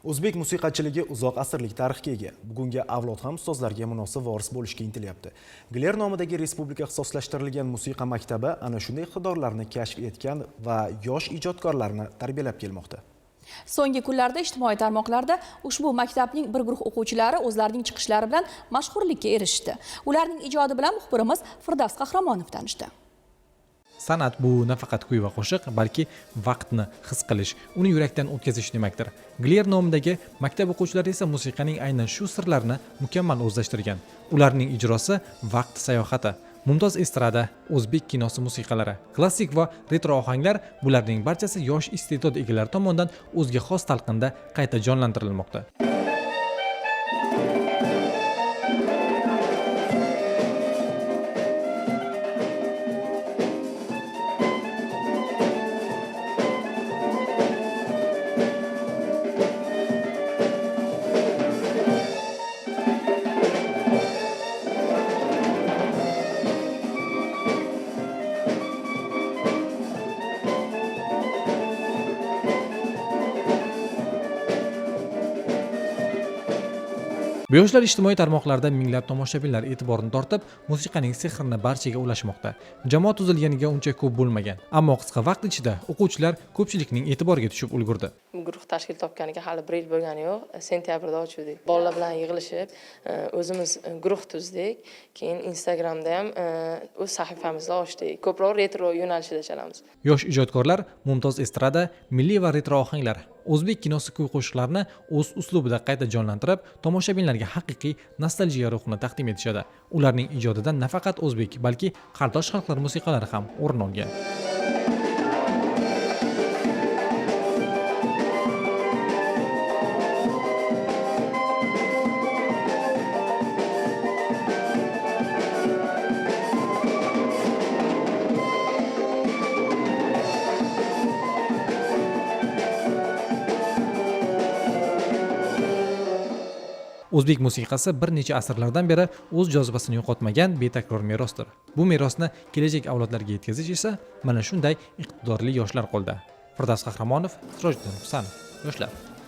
O'zbek musiqachiligi uzoq asrlik tarixga ega. Bugungi avlod ham ustozlarga munosib voris bo'lishga intilyapti. Gler nomidagi Respublika ixtisoslashtirilgan musiqa maktabi ana shunday iqtidorlarni kashf etgan va yosh ijodkorlarni tarbiyalab kelmoqda. So'nggi kunlarda ijtimoiy tarmoqlarda ushbu maktabning bir guruh o'quvchilari o'zlarining chiqishlari bilan mashhurlikka erishdi. Ularning ijodi bilan muxbirimiz Firdavs Qahramonov tanishdi. San'at bu nafaqat kuy va qo'shiq, balki vaqtni his qilish, uni yurakdan o'tkazish demakdir. Gler nomidagi maktab o'quvchilari esa musiqaning aynan shu sirlarini mukammal o'zlashtirgan. Ularning ijrosi vaqt sayohati. Mumtoz estrada, o'zbek kinosi musiqalari, klassik va retro ohanglar bularning barchasi yosh iste'dod egalari tomonidan o'ziga xos talqinda qayta jonlantirilmoqda. Bu yoshlar ijtimoiy tarmoqlarda minglab tomoshabinlar e'tiborini tortib, musiqaning sehrini barchaga ulashmoqda. Jamoa tuzilganiga uncha ko'p bo'lmagan, ammo qisqa vaqt ichida o'quvchilar ko'pchilikning e'tiboriga tushib ulgurdi. Guruh tashkil topganiga hali bir yil bo'lgani yo'q. Sentyabrda ochildik. Bolalar bilan yig'ilishib, o'zimiz guruh tuzdik. Keyin Instagramda ham o'z sahifamizni ochdik. Ko'proq retro yo'nalishida chalamiz. Yosh ijodkorlar mumtoz estrada, milliy va retro ohanglar, o'zbek kinosi kuy qo'shiqlarini o'z uslubida qayta jonlantirib, tomoshabinlarga haqiqiy nostalgiya ruhini taqdim etishadi. Ularning ijodidan nafaqat o'zbek, balki qardosh xalqlar musiqalari ham o'rin olgan. O'zbek musiqasi bir necha asrlardan beri o'z jozibasini yo'qotmagan betakror merosdir. Bu merosni kelajak avlodlarga yetkazish esa mana shunday iqtidorli yoshlar qo'lida. Firdavs Qahramonov, Sirojiddin Husanov, Yoshlar.